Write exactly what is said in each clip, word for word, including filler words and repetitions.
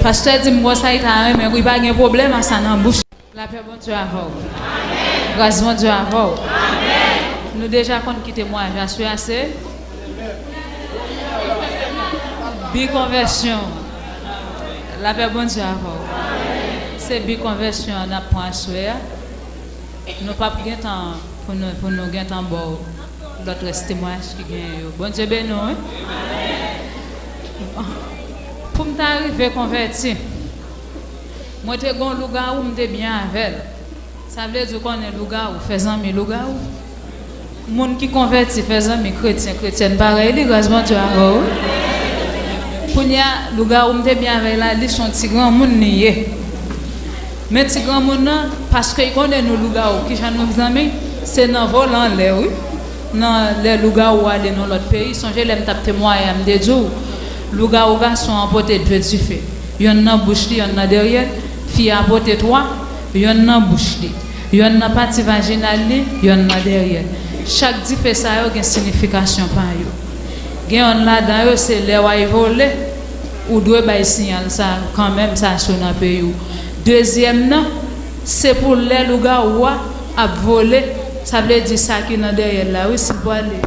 Pastè di m konsa, li ta renmen wi, pa gen pwoblèm a sa nan bouch. Lapè Bondye avè w. Gras Bondye avè w. Nou deja konn ki temwayaj la, se ase. Bi konvèsyon. Lapè Bondye avè w. Se bi konvèsyon an n ap pran aswè a. Nou p ap gen tan pou nou, pou nou gen tan ba w lòt rès temwayaj ki genyen yo. Bondye beni w, wi. Pou m ta rive konvèti, mwen te gen yon lougawou, m te byen avè l. Sa vle di, w konnen lougawou, fè zanmi lougawou. Moun ki konvèti, fè zanmi kretyen, kretyèn parèy li, gras Bondye avè w, wi. Kounye a, lougawou m te byen avè l la, li se yon ti granmoun li ye. Men ti granmoun nan, paske l konnen nou lougawou, kijan nou zanmi, se nan vòlè anlè, wi. Nan lè lougawou ale nan lòt peyi, sonje lè m t ap temwaye a, m te di w, lougawou gason an pote de dife. Yonn nan bouch li, yonn nan dèyè l. Fi a pote twa, yonn nan bouch li, yonn nan pati vajinal li, yonn nan dèyè l. Chak dife sa yo gen siyifikasyon pa yo. Gen yonn ladan yo, se lè w al vole, ou dwe bay siyal sa kanmenm, sa sou nan peyi w. Dezyèm nan, se pou lè lougawou a ap vole, sa vle di sa ki nan dèyè l la, wi, si l pwale.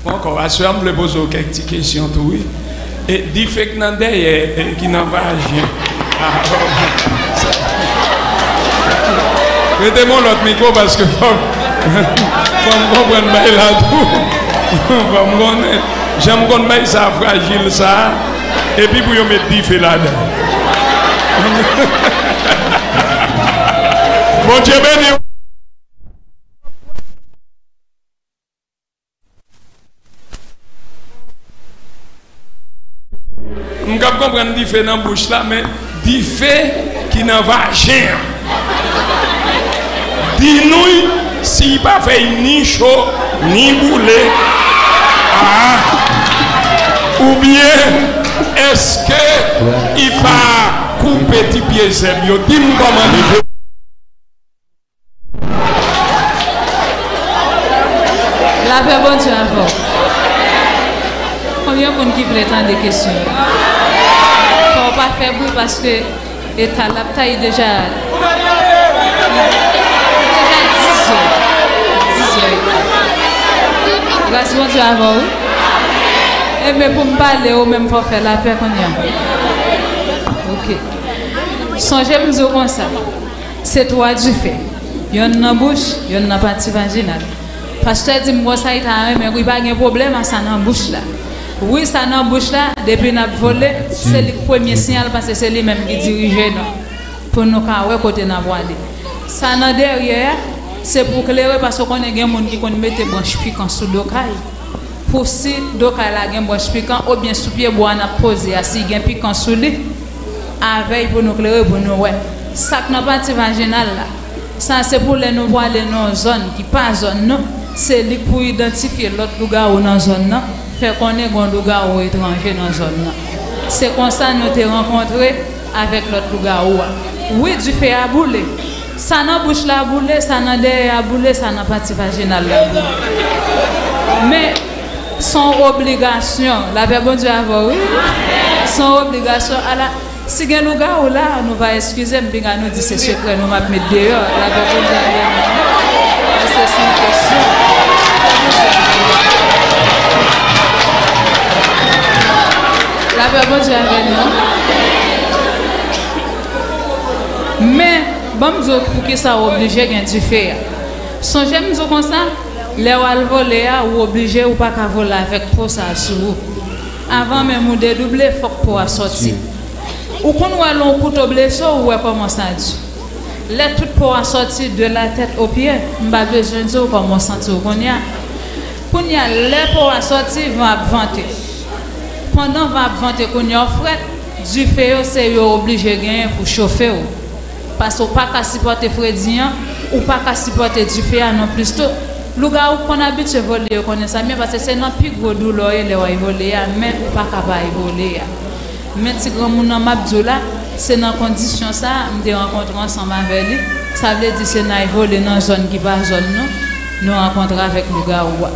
Ankò, aswè a, m vle poze w kèk ti kesyon tou, wi. E dife k nan dèyè, e ki nan vajen. Ah, bon. Mete m yon lòt mikwo paske fò m, fò m konprann bay la tou. Fò m konnen. Jan m konn bay sa frajil sa, epi pou yo met dife ladan. Bondye beni w. M kab konprann dife nan bouch la, men dife ki nan vajen an. Di nou si l pa fè l ni cho, ni boule. Ah. Oubyen, èske l pa koupe ti pye zèb yo? Di m kòman dife. Lapè Bondye avè w. Konbyen moun ki vle tande kesyon yo? Fò w pa fè bri paske eta l ap ta, li deja, li deja dizè. Dizè. Gras Bondye avè w, wi. Enben, pou m pale, ou menm fò w fè lapè kounye a. Ok. Sonje m di w konsa. Se twa dife. Yonn nan bouch, yonn nan pati vajinal. Pastè di m konsa, li ta renmen wi, pa gen pwoblèm a sa nan bouch la. Wi, sa nan bouch la, depi n ap vole, se li k premye siyal, paske se li menm ki dirije nou, pou nou ka wè kote n ap prale. Sa nan dèyè a, se pou klere, paske w konnen gen moun ki konn mete branch pikan sou do kay. Pou si do kay la gen branch pikan, oubyen sou pye bwa n ap poze a, si gen pikan sou li, avè l pou nou klere, pou nou wè. Sa k nan pati vajinal la, sa se pou lè nou prale nan yon zòn ki pa zòn nou, se li k pou idantifye lòt lougawou nan zòn nan, fè konnen gen yon lougawou etranje nan zòn nan. Se konsa nou te rankontre avèk lòt lougawou a. Wi, dife a boule. Sa nan bouch la boule, sa nan dèyè a boule, sa nan pati vajinal la boule. Men, se yon obligasyon. Lapè Bondye avè w, wi. Se yon obligasyon. Ala, si gen lougawou la, nou va eskize m, pinga nou di se sekrè nou m ap met deyò. Lapè Bondye avè nou. Paske se yon kesyon. Lapè Bondye avè nou. Men, ban m di w poukisa w oblije gen dife a. Sonje m di w konsa, lè w al vole a, ou oblije, ou pa ka vole avèk po sa a sou ou. Avan menm ou dedouble, fòk po a sòti. Ou konn wè lè yon kouto blese w, ou wè kòman sa di. Lè tout po a sòti de la tèt o pye, m pa bezwen di w kòman w santi w kounye a. Kounye a, lè po a sòti, van ap vante. Pandan van ap vante kounye a, w frèt, dife yo se yo oblije genyen pou chofe w. Paske w pa ka sipòte fredi an, ou pa ka sipòte dife a nonplis tou. Lougawou k konn abitye vole yo konnen sa byen, paske se nan pi gwo doulè w ye lè w al vole a, men ou pa ka pa al vole a. Men ti granmoun nan m ap di w la, se nan kondisyon sa a m te rankontre ansanm avè li. Sa vle di se nan al vole nan zòn ki pa zòn nou, nou rankontre avèk lougawou a.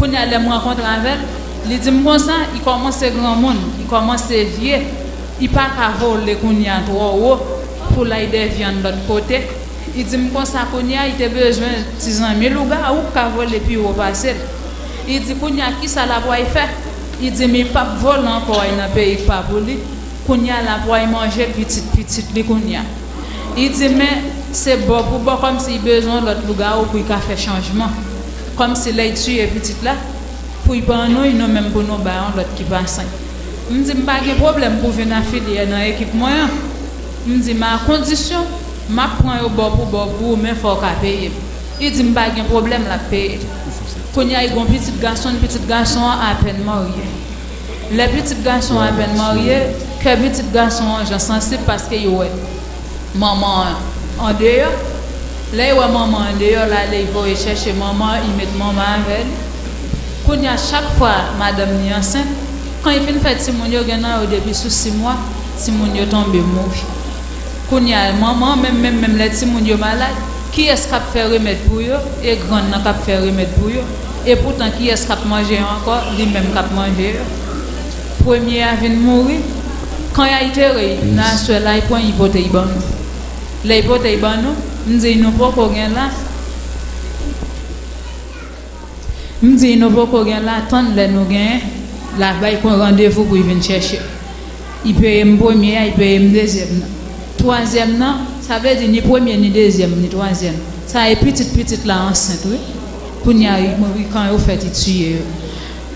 Kounye a, lè m rankontre avè l, li di m konsa, li kòmanse granmoun, li kòmanse vye. Li pa ka vole kounye a twò wo pou l al dèvye yon lòt kote. Li di m konsa kounye a, li te bezwen ti zanmi lougawou k ka vole pi wo pase l. Li di kounye a, kisa l ap pral fè? Li di m li p ap vole ankò al nan peyi k pa pou li. Kounye a, l ap pral manje pitit pitit li kounye a. Li di, men se bò pou bò, kòmsi li bezwen yon lòt lougawou pou li ka fè chanjman. Kòmsi lè li tiye pitit la, pou li ban nou, nou menm pou nou ba yon lòt ki pa sen. M di, m pa gen pwoblèm pou vin afilye nan ekip mwen an. M di, men a kondisyon, m ap pran yo bò pou bò pou ou, men fò w ka peye m. Li di, m pa gen pwoblèm, l ap peye. Kounye a, li gen yon pitit gason, pitit gason an apèn marye. Lè pitit gason an apèn marye, kè pitit gason an jan sansib paske li wè manman an andeyò. Lè li wè manman an andeyò, l ale, li voye chèche manman an, li met manman an avè li. Kounye a, chak fwa madanm li ansent, kan li fin fè timoun yo, gen nan yo depi sou sis mwa, timoun yo tonbe mouri. Kounye a, manman an, menm, menm, menm lè timoun yo malad, kiyès k ap fè remèd pou yo? E grann nan k ap fè remèd pou yo. E poutan, kiyès k ap manje yo ankò? Li menm k ap manje yo. Premye a vin mouri. Kan y al antere l, nan aswè la, li pran, li pote l ban nou. Lè li pote l ban nou, m di, nou poko gen la. M di, nou poko gen la, tann lè nou genyen, l a bay kon randevou pou l vin chèche. Li peye m premye a, li peye m dezyèm nan. Twazyèm nan, sa vle di ni premye, ni dezyèm, ni twazyèm. Sa e pitit pitit la ansent, wi. Kounye a, li mouri, kan yo fèt, li tiye yo.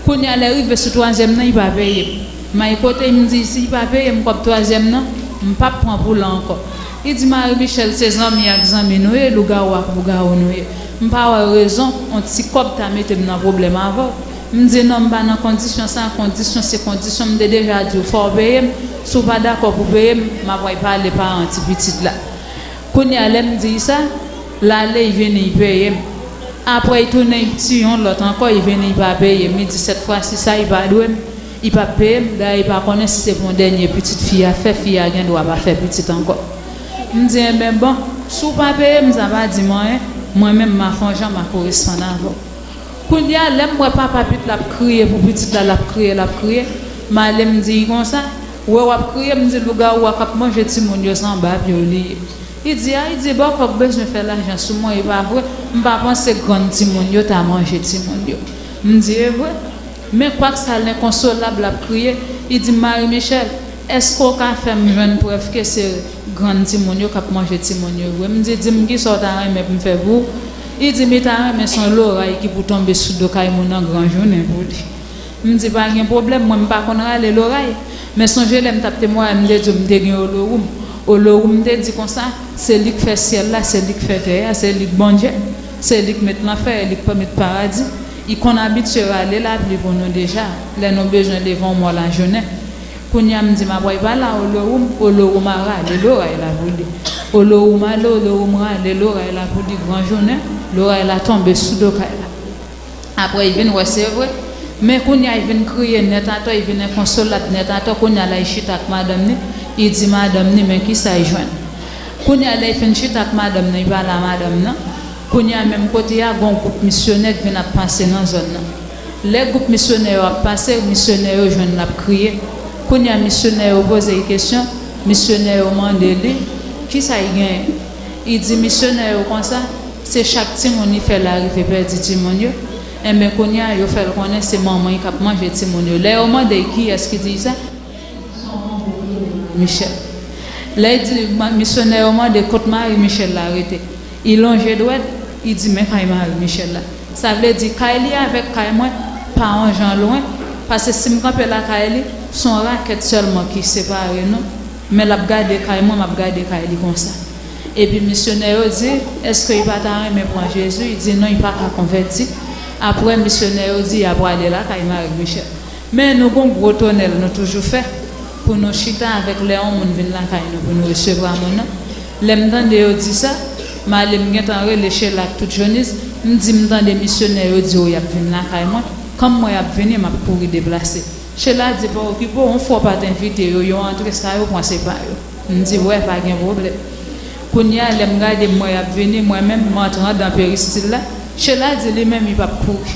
Kounye a, lè rive sou twazyèm nan, li pa peye m. M al kote l, m di, si li pa peye m kòb twazyèm nan, m p ap pran pou l ankò. Li di, Marie Michelle, se zanmi ak zanmi nou ye, lougawou ak lougawou nou ye. M pa wè rezon yon ti kòb ta mete m nan pwoblèm avè w. M di, non, m pa nan kondisyon sa, kondisyon se kondisyon, m te deja di w, fò w peye m. Si w pa dakò pou peye m, m ap al pale paran ti pitit la. Kounye a, lè m di l sa, l ale, l vini, l peye m. Apre, l tounen, l tiye yon lòt ankò, l vini, l pa peye m. Li di, sèt fwa si sa, li pa dwe m, li p ap peye m. Dayè, li pa konnen si se pou yon dènye pitit fi a fè, fi a gen dwa pa fè pitit ankò. M di, enben, bon, si w pa peye m, sa pa di m anyen. Mwen menm, m a fè yon jan, m a koresponn avè w. Kounye a, lè m wè papa pitit la ap kriye pou pitit la, l ap kriye, l ap kriye, m ale, m di l konsa, wè w ap kriye, m di lougawou a k ap manje timoun yo, se anba pye w li ye. Li di, a, li di, bòkò k bezwen fè lajan sou mwen, e pa vre, m pa panse grann timoun yo ta manje timoun yo. M di, e vre. Men kwak sa, lenkonsolab, l ap kriye. Li di m, Marie Michelle, èske w ka fè m jwenn prèv ke se grann timoun yo k ap manje timoun yo vre? M di, di m kisa w ta renmen pou m fè pou ou? Li di m li ta renmen se yon loray ki pou tonbe sou do kay moun nan gran jounen pou li. M di, pa gen pwoblèm, mwen m pa konn rale loray. Men sonje lè m t ap temwaye, m te di w m te gen Olowoum. Olowoum te di konsa, se li k fè syèl la, se li k fè tè a, se li k Bondye, se li k met lanfè, e li k pa met paradi. Li konn abitye rale lapli pou nou deja, lè nou bezwen leve yon mò lajounen. Kounye a m di m ap pral pale a Olowoum, Olowoum a rale loray la pou li. Olowoum ale, Olowoum rale loray la pou li gran jounen, loray la tonbe sou do kay la. Apre, li vin wè se vre. Men kounye a, li vin kriye nèt atò, li vin enkonsolab nèt atò. Kounye a la, li chita ak madanm ni, li di madanm ni, men kisa li jwenn. Kounye a, lè li fin chita ak madanm nan, li pale a madanm nan. Kounye a, menm kote a, gen yon gwoup misyonè k vin ap pase nan zòn nan. Lè gwoup misyonè yo ap pase, misyonè yo jwenn l ap kriye. Kounye a, misyonè yo poze l kesyon, misyonè yo mande li, kisa l genyen? Li di misyonè yo konsa, se chak timoun li fè l arive pèdi timoun yo. Enben, kounye a, yo fè l konnen se manman l k ap manje timoun yo. Lè yo mande l kiyès ki di l sa, Michel. Lè l di, ma- misyonè yo mande kot Marie Michel la rete. Li lonje dwèt, li di, men kay Marie Michel la. Sa vle di, kay li avèk kay mwen pa yon jan lwen, paske si m kanpe lakay li, se yon rakèt sèlman ki separe nou, men l ap gade kay mwen, m ap gade kay li konsa. Epi misyonè yo di, èske li pa ta renmen pran Jezi? Li di, non, li pa ka konvèti. Apre, misyonè yo di, y a prale lakay Marie Michel. Men nou gon gwo tonèl nou toujou fè pou nou chita avèk lè yon moun vin lakay nou pou nou resevwa moun nan. Lè m tande yo di sa, m ale m gentan rele Chela ak tout Jonis, m di m tande misyonè yo di yo y ap vin lakay mwen. Kòm mwen y ap vini, m ap kouri deplase. Chela di pa okipe w, yon fwa w pa t envite yo, yo antre sa yo pran se pa yo. M di wè, pa gen pwoblèm. Kounye a, lè m gade m wè y ap vini, mwen menm, m antre anndan peristil la. Chela di li menm li p ap kouri.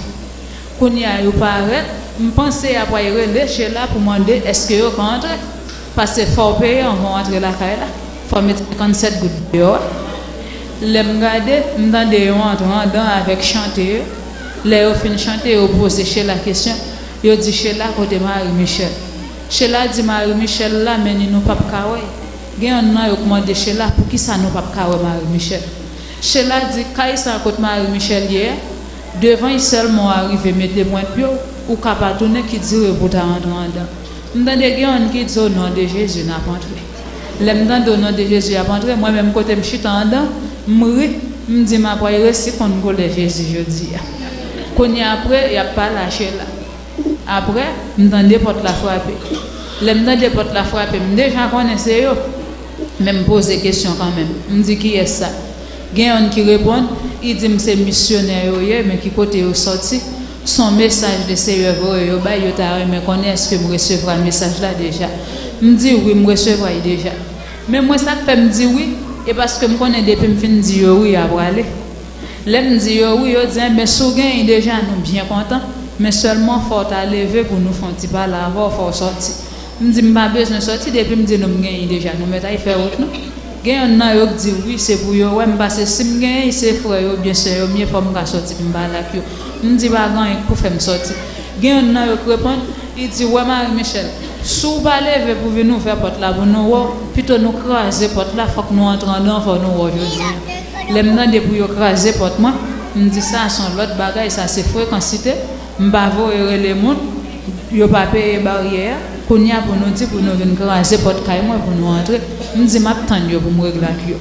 Kounye a yo parèt, m panse y ap pral rele Chela pou mande èske yo ka antre. Paske fò w peye anvan w antre lakay la. Fò w met senkannsèt goud deyò a. Lè m gade, m tande yo antre andan avèk chante yo. Lè yo fin chante, yo poze Sheila kesyon. Yo di Sheila kote Marie Michel. Sheila di Marie Michel la, men ni nou p ap ka wè l. Gen yonn nan yo k mande Sheila poukisa nou p ap ka wè Marie Michel. Sheila di kay sa kot Marie Michel ye a, devan l sèlman w arive mete pwent pye w, ou ka pa tounen ki dire pou w ta rantre andan. M tande gen yonn ki di o non de Jezi n ap antre. Lè m tande o non de Jezi y ap antre, mwen menm kote m chita andan, m ri, m di m ap pral resi konn koulè Jezi jodi a. Kounye a apre, y ap pale a Sheila. Apre, m tande pòt la frape. Lè m tande pòt la frape, m deja konnen se yo. Men m poze kesyon kanmenm. M di kiyès sa? Gen yonn ki reponn, li di m se misyonè yo ye, men ki kote yo sòti? Se yon mesaj Leseyè voye yo bay, yo ta renmen konnen èske m resevwa mesaj la deja. M di wi, m resevwa l deja. Men mwen sa k fè m di wi, e paske m konnen depi m fin di yo wi, y a prale. Lè m di yo wi, yo di enben si w genyen l deja, nou byen kontan, men sèlman fò w ta leve pou nou fè yon ti pale avè w, fò w sòti. M di m pa bezwen sòti, depi m di nou m genyen l deja, nou mèt al fè wout nou. Gen yonn nan yo k di wi, se pou yo wè m, paske si m genyen l, se frè yo oubyen sè yo m ye, fò m ka sòti pou m pale ak yo. M di pa gen anyen k pou fè m sòti. Gen yonn nan yo k reponn, li di wè Marie Michel, si w pa leve pou vin ouvè pòt la pou nou wè w, pito nou kraze pòt la, fòk nou antre andan, fò nou wè w jodi a. Lè m tande pou yo kraze pòt mwen, m di sa se yon lòt bagay, sa se frekansite, m pa voye rele moun, yo pa peye baryè a, kounye a pou nou di pou nou vin kraze pòt kay mwen pou nou antre, m di m ap tann yo pou m regle ak yo.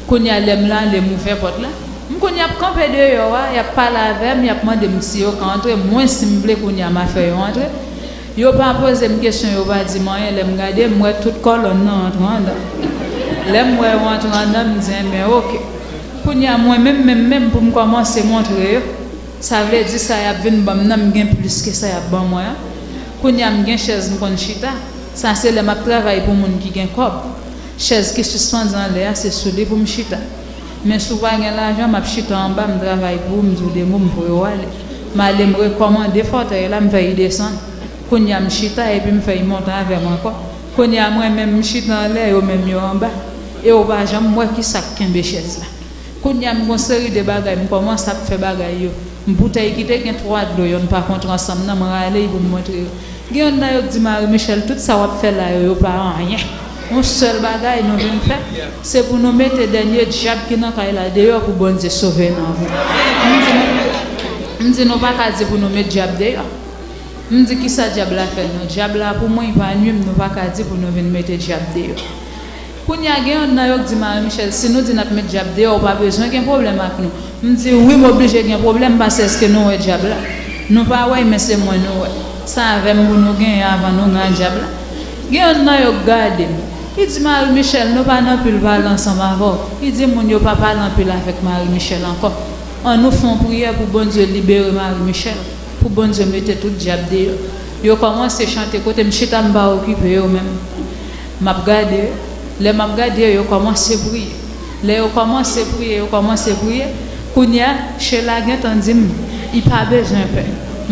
Kounye a lè m la, lè m ouvè pòt la, m kounye a ap kanpe deyò a, y ap pale avè m, y ap mande m si yo ka antre, mwen si m vle kounye a m a fè yo antre. Yo pa poze m kesyon, yo pa di m anyen, lè m gade, m wè tout kòlòn nan antre andan. Lè m wè yo antre andan, m di enben oke. Kounye a mwen menm, menm, menm pou m kòmanse montre yo. Sa vle di sa y ap vin ban m nan, m gen plis ke sa y ap ban mwen an. Kounye a m gen chèz m konn chita. Sa se lè m ap travay pou moun ki gen kòb. Chèz ki sispandi anlè a, se sou li pou m chita. Men si w pa gen lajan, m ap chita anba, m travay pou ou, m di w de mo, m voye w ale. M ale, m rekòmande fòtèy la, m fè l desann. Kounye a m chita epi m fè l monte avè m ankò. Kounye a mwen menm m chita anlè, yo menm yo anba. E w pa janm wè kisa k kenbe chèz la. Kounye a m gon seri de bagay, m kòmanse ap fè bagay yo. M boutèy ki te gen twa dlo, yonn pa kontre ansanm nan, m rale l pou m montre yo. Gen yonn nan yo k di Marie Michel, tout sa w ap fè la yo, yo pa anyen. Yon sèl bagay nou vin fè, se pou nou mete dènye dyab ki nan kay la deyò pou Bondye sove nan vi. M di nou, m di nou pa ka di pou nou met dyab deyò. M di kisa dyab la fè nou? Dyab la pou mwen, li pa nwi m, nou pa ka di pou nou vin mete dyab deyò. Kounye a gen yonn nan yo k di Marie Michel, si nou di n ap met dyab deyò, ou pa bezwen gen pwoblèm ak nou. M di wi, m oblije gen pwoblèm, paske èske nou wè dyab la? Nou pa wè l, men se mwen nou wè. Se avè m pou nou genyen anvan nou gen dyab la. Gen yonn nan yo k gade m. Li di Marie Michel, nou pa nan pil pale ansanm avè w. Li di moun yo pa pale anpil avèk Marie Michel ankò. Annou fè yon priyè pou Bondye libere Marie Michel, pou Bondye mete tout dyab deyò. Yo kòmanse chante, kote m chita m pa okipe yo menm. M ap gade yo. Lè m ap gade yo, yo kòmanse priye. Lè yo kòmanse priye, yo kòmanse priye. Kounye a, Sheila gentan di m, li pa bezwen pè.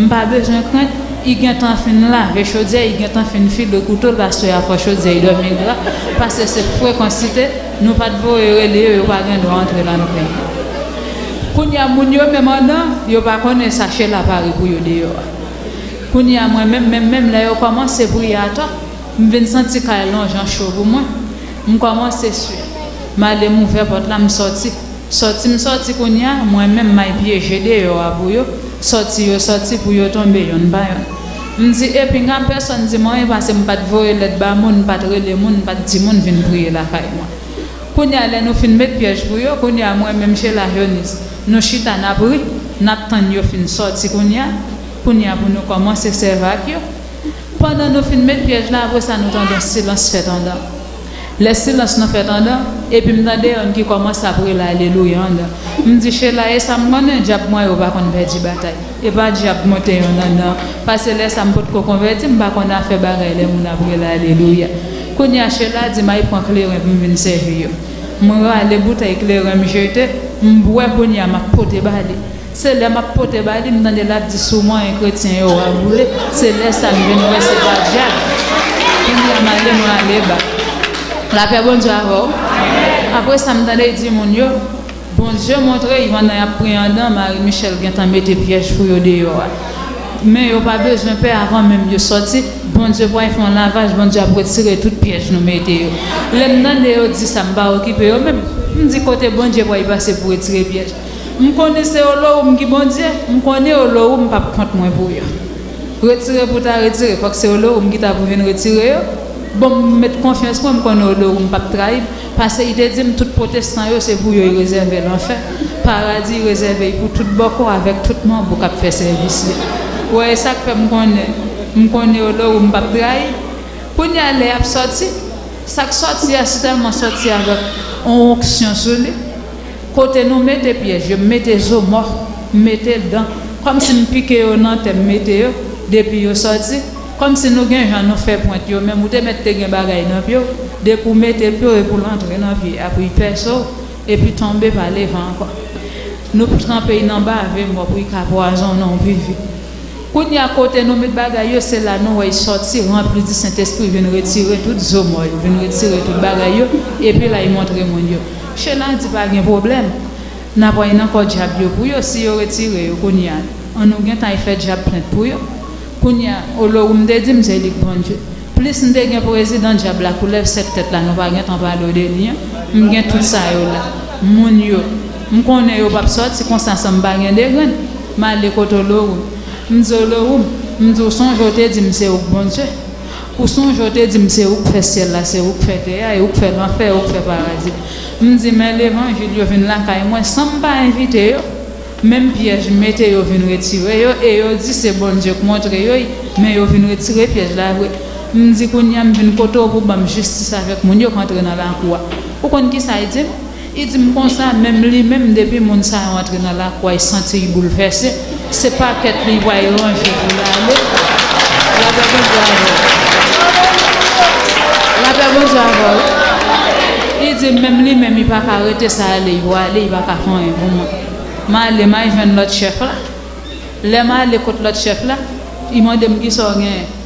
M pa bezwen krent, li gentan fin lave chodyè, li gentan fin file kouto l, paske afè chodyè, li dòmi gra, paske se frekansite, nou pa t voye rele yo, yo pa gen dwa antre la nan peyi. Kounye a, moun yo menm andan, yo pa konnen sa Sheila pare pou yo deyò a. Kounye a, mwen menm, menm, menm lè yo kòmanse priye atò, m vin santi kay lonjan cho pou mwen. M kòmanse swe. M ale, m ouvè pòt la, m sòti. Sòti m sòti kounye a, mwen menm m al pyeje deyò a pou yo. Sòti yo sòti pou yo tonbe yonn pa yonn. M di, e pinga pèsonn di m anyen, paske m pa t voye lèt ba moun, m pa t rele moun, m pa t di moun vin priye lakay mwen. Kounye a, lè nou fin met pyèj pou yo, kounye a, mwen menm Sheila Jonis, nou chita n ap ri, n ap tann yo fin sòti kounye a, kounye a pou nou kòmanse sèvi ak yo. Pandan nou fin met pyèj la, apre sa, nou tande yon silans fèt andan. Lè silans nan fèt andan, epi m tande yonn ki kòmanse ap rele alelouya andan. M di, Sheila, e sa m konnen, dyab mwen yo pa konn pèdi batay. E pa dyab monte yonn andan. Paske lè sa m potko konvèti, m pa konn afè bagay lè moun ap rele alelouya. Kounye a Sheila di m al pran kleren pou m vin sèvi yo. M rale boutèy kleren m jete, m bwè kounye a m ap pote ba li. Se lè m ap pote ba li, m tande l ap di si w manyen kretyen yo w a boule. Se lè sa m vin wè se pa dyab. Kounye a m ale, mwen ale ba. Lapè Bondye avè w. Apre sa, m tande l di moun yo, Bondye montre Ivan nan y ap priye andan, Marie Michel gentan mete pyèj pou yo deyò a. Men yo pa bezwen pè, avan menm yo sòti, Bondye pral fè yon lavaj, Bondye ap retire tout pyèj nou mete yo. Lè m tande yo di sa, m pa okipe yo menm. M di kote Bondye pral pase pou retire pyèj. M konnen se Olowoum ki Bondye, m konnen Olowoum p ap kont mwen pou yo. Retire pou ta retire, fòk se Olowoum ki ta pou vin retire yo. Bon, m met konfyans mwen, m konnen Olowoum p ap trayi m, paske li te di m tout pwotestan yo se pou yo li rezève lanfè, paradi li rezève l pou tout bòkò avèk tout manbo k ap fè sèvis li. Ou wè, e sa k fè m konnen, m konnen Olowoum p ap trayi. Kounye a lè y ap sòti, sa k sòti a, si tèlman sòti avèk yon onksyon sou li, kote nou mete pyèj yo, m mete zo mò, m mete dan, kòmsi m pike yo nan tè, m mete yo, depi yo sòti, kòmsi nou gen jan nou fè pwent yo, menm ou te mèt te gen bagay nan pye w, depi w mete pye w epi w antre nan pye a pou l pèse w, epi tonbe pa leve ankò. Nou tranpe l nan bave mò pou l ka pwazonnen w pi vit. Kounye a kote nou met bagay yo, se la nou wè l sòti, ranpli di Sentespri, vin retire tout zo mò yo, vin retire tout bagay yo, epi la l montre moun yo. Chela di pa gen pwoblèm, n ap al nan kò dyab yo pou yo, si yo retire yo kounye a, an nou gentan al fè dyab plent pou yo. Kounye a, Olowoum te di m se li k Bondye. Plis m te gen prezidan dyab la, koulèv sèt tèt la, nou pa gentan pale w de li an. M gen tout sa yo la. Moun yo, m konnen yo p ap sòti konsa san m pa gen de grenn. M ale kote Olowoum. M di Olowoum, m di w sonje w te di m se ou k Bondye. Ou sonje w te di m se ou k fè syèl la, se ou k fè tè a, e ou k fè lanfè, e ou k fè paradi. M di men levanjil yo vin lakay mwen san m pa envite yo. Menm pyèj m mete yo vin retire yo, e yo di se Bondye k montre yo l, men yo vin retire pyèj la vre. M di kounye a m vin kote w pou ban m jistis avèk moun yo k antre nan lakou a. Ou konn kisa l di m? Li di m konsa, menm li menm, depi moun sa yo antre nan lakou a, li santi l boulvèse. Se pakèt li pral ranje pou l ale. Lapè Bondye avè w. Lapè Bondye avè w. Li di menm li menm, li pa ka rete sa ale, li pral ale, li pa ka fè anyen pou mwen. M ale, m al jwenn lòt chèf la. Lè m ale kot lòt chèf la, li mande m kisa w genyen.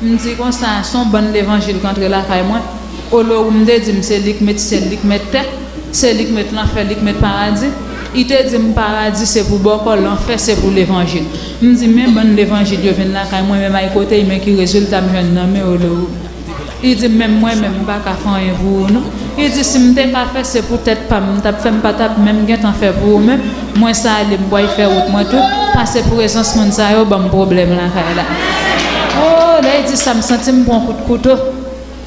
M di konsa, se yon bann levanjil k antre lakay mwen. Olowoum te di m se li k met syèl, li k met tè, se li k met lanfè, li k met paradi. Li te di m paradi se pou bòkò, lanfè se pou levanjil. M di men bann levanjil yo vin lakay mwen, men m al kote l, men ki rezilta m jwenn nan men Olowoum. Li di m menm mwen menm m pa ka fè anyen pou ou non. Li di si m te ka fè se pou tèt pa m m t ap fè, m pa t ap menm gentan fè pou ou menm. Mwen sa ale m pral fè wout mwen tou, pase prezans moun sa yo ban m pwoblèm lakay la. Oh, lè l di sa m santi m pran kout kouto.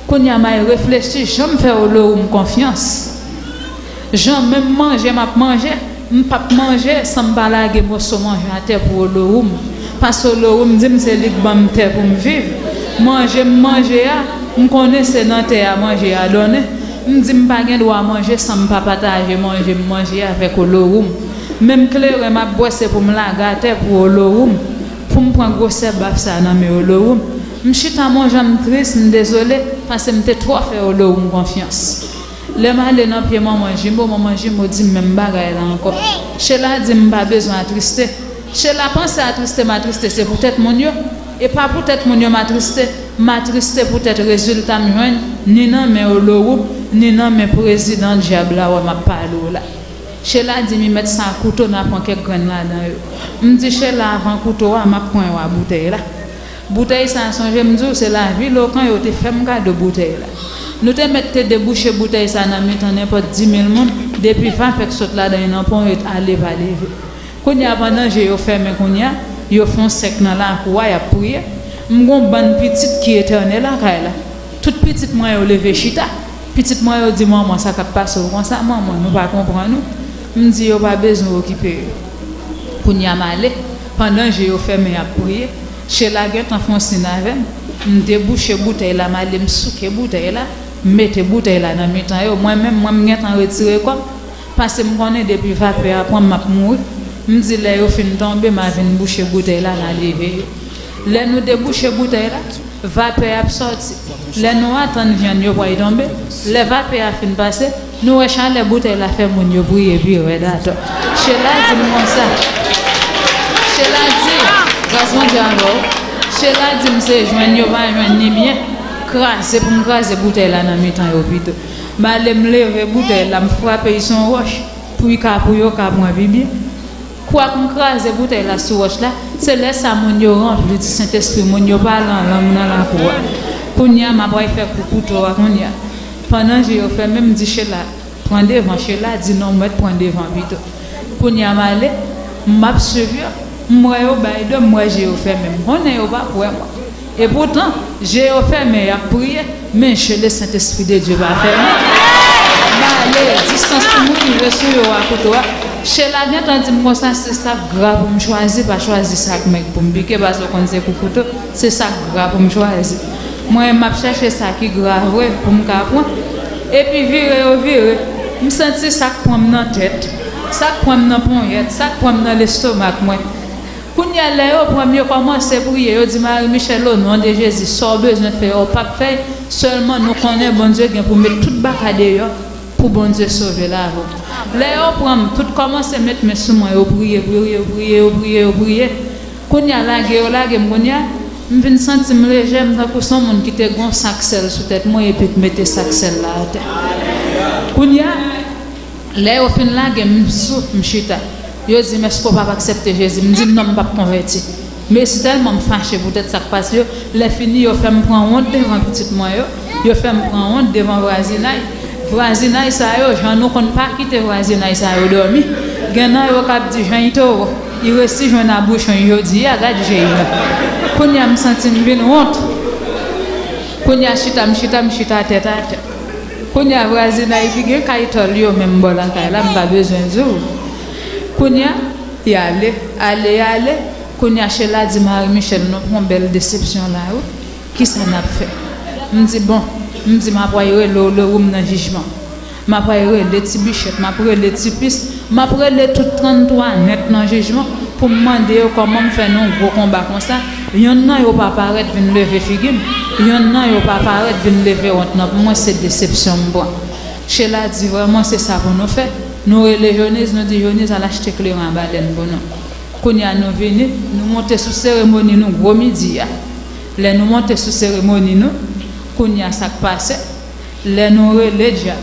Kounye a m al reflechi jan m fè Olowoum konfyans. Jan menm manje m ap manje, m p ap manje san m pa lage moso manje atè pou Olowoum. Paske Olowoum di m se li k ban m tè pou m viv. Manje m manje a, m konnen se nan tè a manje a donnen. M di m pa gen dwa manje san m pa pataje manje m manje a avèk Olowoum. Menm kleren m ap bwè se pou m lage atè pou Olowoum. Pou m pran gwosè baf sa nan men Olowoum. M chita m yon jan m tris, m dezole, paske m te twò fè Olowoum konfyans. Lè m ale nan pye manman Jimo, manman Jimo di m menm bagay la ankò. Chela di m m pa bezwen atriste. Chela panse atriste m atriste se poutèt moun yo. E pa poutèt moun yo m atriste. M atriste poutèt rezilta m jwenn ni nan men Olowoum, ni nan men prezidan dyab la wè m ap pale w la. Chela di m li mèt sa kouto n a pran kèk grenn ladan yo. M di Chela avan kouto a m ap pran yo a boutèy la. Boutèy sa a, sonje m di w, se lavil Okan yo te fè m kado boutèy la. Nou te mèt te debouche boutèy sa a nan mitan nenpòt di mil moun, depi vapè k sot ladan l nan pon yo ale pa leve. Kounye a, pandan je yo fèmen kounye a, yo fè yon sèk nan lakou a, y ap priye. M gen yon bann pitit ki etène lakay la. Tout pitit mwen yo leve chita. Pitit mwen yo di, manman, sa k ap pase w konsa, manman, nou pa konprann ou. M di yo pa bezwen okipe yo. Kounye a m ale, pandan je yo fèmen y ap priye, Chela gentan fè yon siy avè m. M debouche boutèy la, m ale m souke boutèy la, m mete boutèy la nan mitan yo. Mwen menm, mwen m gentan retire kò m, paske m konnen depi vapè a pran m, m ap mouri. M di lè yo fin tonbe, m a vin bouche boutèy la, n a leve yo. Lè nou debouche boutèy la, vapè ap sòti. Lè nou atann vyann yo pral tonbe, lè vapè a fin pase, nou wè chalè boutèy la fè moun yo priye pi rèd atò. Chela di m konsa. Chela di, gras Bondye avè w. Chela di m se jwenn yo pa jwenn ni byen. Kraze pou m kraze boutèy la nan mitan yo pito. M ale, m leve boutèy la, m frape l sou yon wòch pou l ka, pou yo ka pran pi byen. Kwak m kraze boutèy la sou wòch la, se lè sa moun yo ranpli di Sentespri, moun yo pale an lang nan lakou a. Kounye a, m ap pral fè kou kouto a kounye a. Pandan je yo fèmen, m di Chela, pran devan. Chela di non, mwen t pran devan pito. Kounye a, m ale, m ap swiv yo, m wè yo bay do, m wè je yo fèmen. M konnen yo p ap wè mwen. Epoutan, je yo fèmen, y ap priye, men je le Saint-Esprit de Dieu pa fèmen. M ale, distans pou mwen rive sou yo a kouto a. Chela gentan di m konsa, se sa k gra pou m chwazi, pa chwazi sa k mèg pou m pike, paske w konn se kou kouto, se sa k gra pou m chwazi. Mwen, m ap chèche sa ki gra vre pou m ka pran. Epi vire yo vire, m santi sa k pran m nan tèt, sa k pran m nan ponyèt, sa k pran m nan lestomak mwen. Kounye a, lè yo pran m, yo kòmanse priye, yo di, Marie Michèle, o non de Jezi, sa w bezwen fè a, w p ap fè l, sèlman nou konnen Bondye gen pou met tout baka deyò pou Bondye sove lavi w. Lè yo pran m, tout kòmanse met men sou mwen, yo priye, priye, yo priye, yo priye, yo priye. Kounye a, lage yo lage m, kounye a, m vin santi m lejè, m tankou se yon moun ki te gen yon sak sèl sou tèt mwen epi k mete sak sèl la atè. Kounye a, lè yo fin lage m, m sou, m chita. Yo di m, èske w p ap aksepte Jezi? M di non, m p ap konvèti. Mesye, tèlman m fache poutèt sa k pase yo, lè fini yo fè m pran wont devan pitit mwen yo, yo fè m pran wont devan vwazinay. Vwazinay sa yo, jan nou konn pa kite vwazinay sa yo dòmi. Gen nan yo k ap di jan Itoro, li resi jwenn abouchon jodi a, gad je yo. Kounye a m santi m vin wont. Kounye a chita, m chita, m chita tèt atè. Kounye a vwazinay ki gen kay tòl yo menm bò lakay la, m pa bezwen di w. Kounye a, y ale, ale, y ale. Kounye a Chela di Marie Michèle, nou pran bèl desepsyon la wi. Kisa n ap fè? M di bon, m di m ap pral rele w, le ou m nan jijman. M ap pral rele Ti Bichèt, m ap rele Ti Pis, m ap rele tout tranntwa nèt nan jijman pou m mande yo kòman m fè nan yon gwo konba konsa, yonn nan yo pa parèt vin leve figi m, yonn nan yo pa parèt vin leve wont nan pou mwen, se desepsyon m pran. Chela di vrèman se sa pou nou fè. Nou rele Joniz, nou di Joniz al achte kleren a balèn pou nou. Kounye a nou vini, nou monte sou seremoni nou gwo midi a. Lè nou monte sou seremoni nou, kounye a sa k pase, lè nou rele dyab,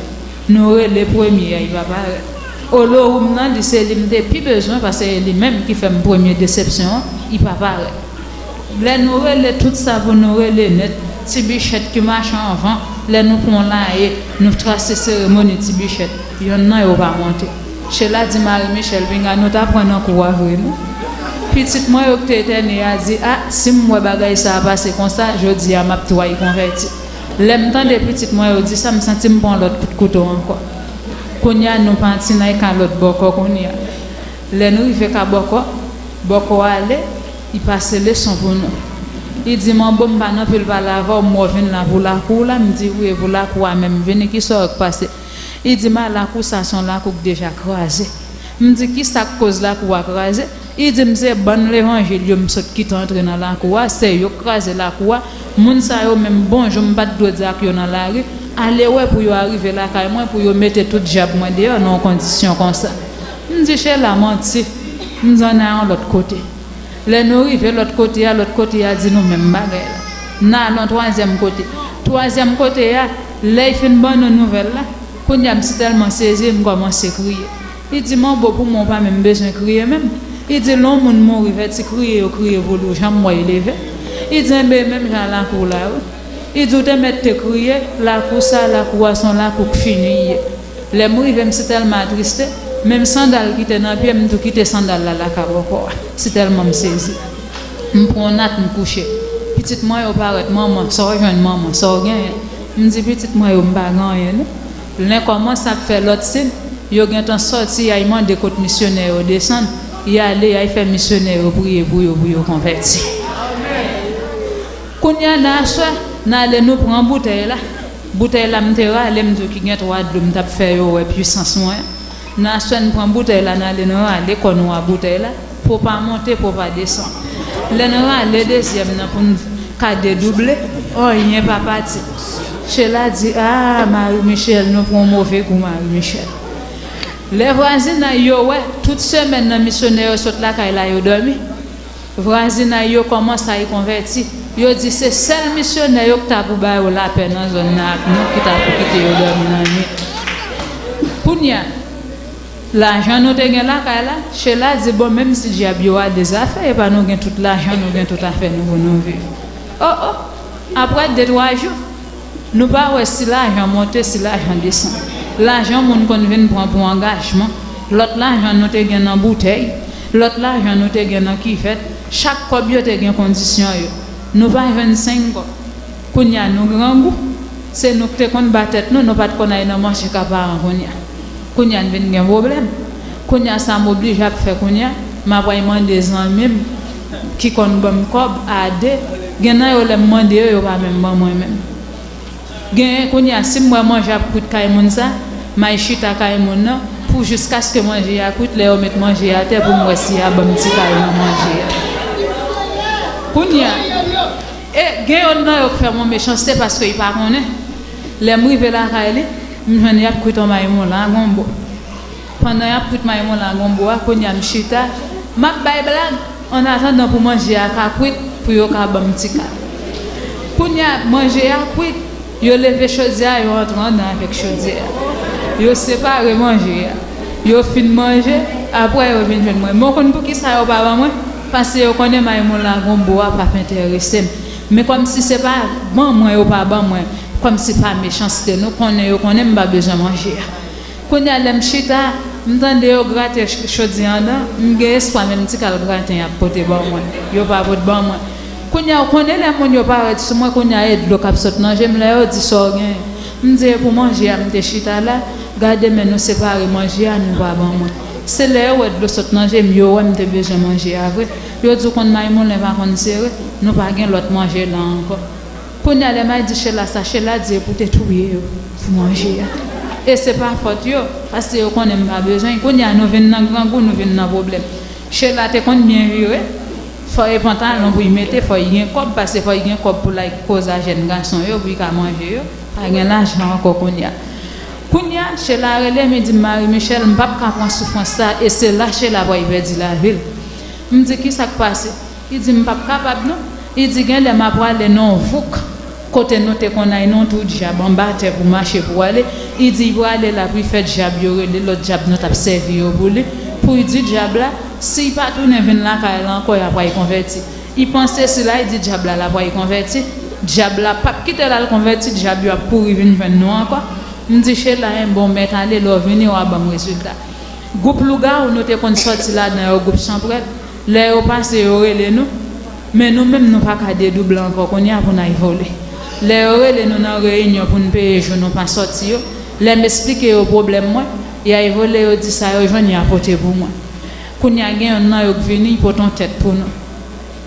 nou rele premye a, li pa parèt. Olowoum nan, li se li m te pi bezwen, paske e li menm ki fè m premye desepsyon an, li pa parèt. Lè nou rele tout sa pou nou rele nèt, Ti Bichèt ki mache anvan, lè nou pran laye, nou trase seremoni Ti Bichèt, yonn nan yo pa monte. Chela di Marie Michèle, pinga nou ta pran nan kou a vre non. Pitit mwen yo ki te etène a di, a, si m wè bagay sa a pase konsa, jodi a m ap tray konvèti. Lè m tande pitit mwen yo di sa, m santi m pran lòt kout kouto ankò. Kounye a nou pati nan ka lòt bòkò kounye a. Lè nou rive ka bòkò, bòkò ale, li pase leson pou nou. Li di, Manbo, m pa nan anpil pale avè w, m wè w vin la pou lakou w la. M di, wi, e pou lakou a menm m vini, kisa w wè k pase? Li di m a lakou sa se yon lakou k deja kraze. M di kisa k koz lakou a kraze? Li di m se bann levanjil yo m sot kite antre nan lakou a, se yo k kraze lakou a. Moun sa yo menm bonjou m pa t dwe di ak yo nan lari. Ale wè pou yo arive lakay mwen pou yo mete tout dyab mwen deyò nan yon kondisyon konsa. M di Chela manti. M di ann al yon lòt kote. Lè nou rive lòt kote a, lòt kote a di nou menm bagay la. N al yon twazyèm kote. Twazyèm kote a, lè y fin ban nou nouvèl la, kounye a m si tèlman sezi, m kòmanse kriye. Li di, Manbo, pou mwen, w pa menm bezwen kriye menm. Li di, lè yon moun mouri, fè ti kriye yo kriye pou li, w janm wè y leve? Li di, enben, menm jan lakou la, wi. Li di, w te mèt te kriye, lakou sa, lakou a, se yon lakou k fini y ye. Lè m rive, m si tèlman atriste, menm sandal ki te nan pye m, m tou kite sandal la lakay bòkò a, si tèlman m sezi. M pran yon nat, m kouche. Pitit mwen yo parèt, manman, sa w jwenn, manman, sa w genyen? M di, pitit mwen yo, m pa gen anyen, non. Lè kòmanse ap fè lòt siy, yo gentan sòti, y al mande kot misyonè yo desann, y ale, y al fè misyonè yo priye pou yo, pou yo konvèti. Kounye a, nan aswè, n ale, nou pran boutèy la. Boutèy la m te rale, m di w ki gen twa dlo m t ap fè yo wè pwisans mwen. Nan aswè n pran boutèy la, n ale, n rale kò nou a boutèy la. Po pa monte, po pa desann. Lè n rale dezyèm nan pou n ka dedouble, anyen pa pati. Chela di, a, Marie Michèle, nou pran yon move kou, Marie Michèle. Lè vwazinay yo wè, tout semèn nan misyonè yo sot lakay la, yo dòmi. Vwazinay yo kòmanse ay konvèti. Yo di se sèl misyonè yo ki ta pou ba yo lapè nan zòn nan ak nou ki ta pou kite yo dòmi nan nwit. Kounye a, lajan nou te gen lakay la, Chela di, bon, menm si dyab yo ale zafè, e pa nou gen tout lajan, nou gen tout afè nou pou nou viv. O, o, apre de twa jou, nou pa wè si lajan monte, si lajan desann. Lajan moun konn vin pran pou angajman. Lòt lajan nou te gen nan boutèy, lòt lajan nou te gen nan kivèt. Chak kòb yo te gen kondisyon yo. Nou pa jwenn senk kòb. Kounye a nou grangou. Se nou ki te konn ba tèt nou, nou pa t konn al nan mache ka paran kounye a. Kounye a n vin gen pwoblèm. Kounye a sa m oblije ap fè kounye a, m ap al mande zanmi m ki konn ban m kòb a de. Gen nan yo lè m mande yo, yo pa menm ban mwen menm. Genyen kounye a, si m wè manje ap kwit kay moun sa, m al chita kay moun nan pou jiskaske manje a kwit, lè yo met manje a atè pou m wè si y a ban m ti kal nan manje a. Kounye a, e gen yonn nan yo k fè m yon mechanste paske li pa konnen. Lè m rive lakay li, m jwenn y ap kwit yon maymon lagonbo. Pandan y ap kwit maymon lagonbo a, kounye a m chita, m ap bay blag, annatandan pou manje a ka kwit, pou yo ka ban m ti kal. Kounye a, manje a kwit, yo leve chodyè a, yo antre anndan avèk chodyè a. Yo separe manje a. Yo fin manje, apre yo vin jwenn mwen. Men w konn poukisa yo pa ban mwen? Paske yo konnen maymon lagonbo a p ap enterese m. Men kòmsi se pa ban mwen yo pa ban mwen, kòmsi pa mechanste, nou konnen yo konnen m pa bezwen manje a. Kounye a, lè m chita, m tande yo grate ch-, chodyè anndan, m gen espwa menm ti kal graten y ap pote ban mwen, yo pa pot ban mwen. Kounye a, ou konnen lè moun yo parèt sou mwen, kounye a, e dlo k ap sot nan je m lè yo di sa w genyen. M di, e pou manje a m te chita la, gade men nou separe manje a, nou pa ban mwen. Se lè yo wè dlo sot nan je m, yo wè m te bezwen manje a vre. Yo di w konn maymoulen pa konn sere, nou pa gen lòt manje la ankò. Kounye a, lè m al di Chela sa, Chela di e pou te touye yo pou manje a. E se pa fòt yo, paske yo konnen m pa bezwen. Kounye a, nou vin nan grangou, nou vin nan pwoblèm. Chela te konn byen vire, fò e pantalon pou y mete, fò y gen kòb, paske fò y gen kòb pou l al koze a jèn gason yo, pou y ka manje yo. Pa gen lajan ankò kounye a. Kounye a, Chela rele m, li di m, Marie Michelle, m p ap ka pran soufrans sa, e se la Chela pral pèdi lavi l. M di, kisa k pase? Li di, m p ap kapab non. Li di, gen lè m ap prale nan yon vouk, kote nou te konn al nan yon twou dyab anba tè pou mache pou ale. Li di, li prale la pou l fè dyab yo rele, lòt dyab nou t ap sèvi yo pou li, pou l di dyab la, si l pa tounen vin lakay la ankò, y ap pral konvèti. Li panse si l al di dyab la, l ap pral konvèti, dyab la p ap kite l al konvèti, dyab yo ap kouri vin jwenn nou ankò. M di, Chela, enben w mèt ale, lè w vini, w a ban m rezilta. Gwoup lougawou nou te konn sòti ladan yo, gwoup chanprèt, lè yo pase, yo rele nou, men nou menm nou pa ka dedouble ankò kounye a pou n al vole. Lè yo rele nou nan reyinyon pou n peye jou nou pa sòti yo, lè m esplike yo pwoblèm mwen, y al vole, yo di sa yo jwenn, y a pote pou mwen. Kounye a gen yonn nan yo k vini, l pote yon tèt pou nou.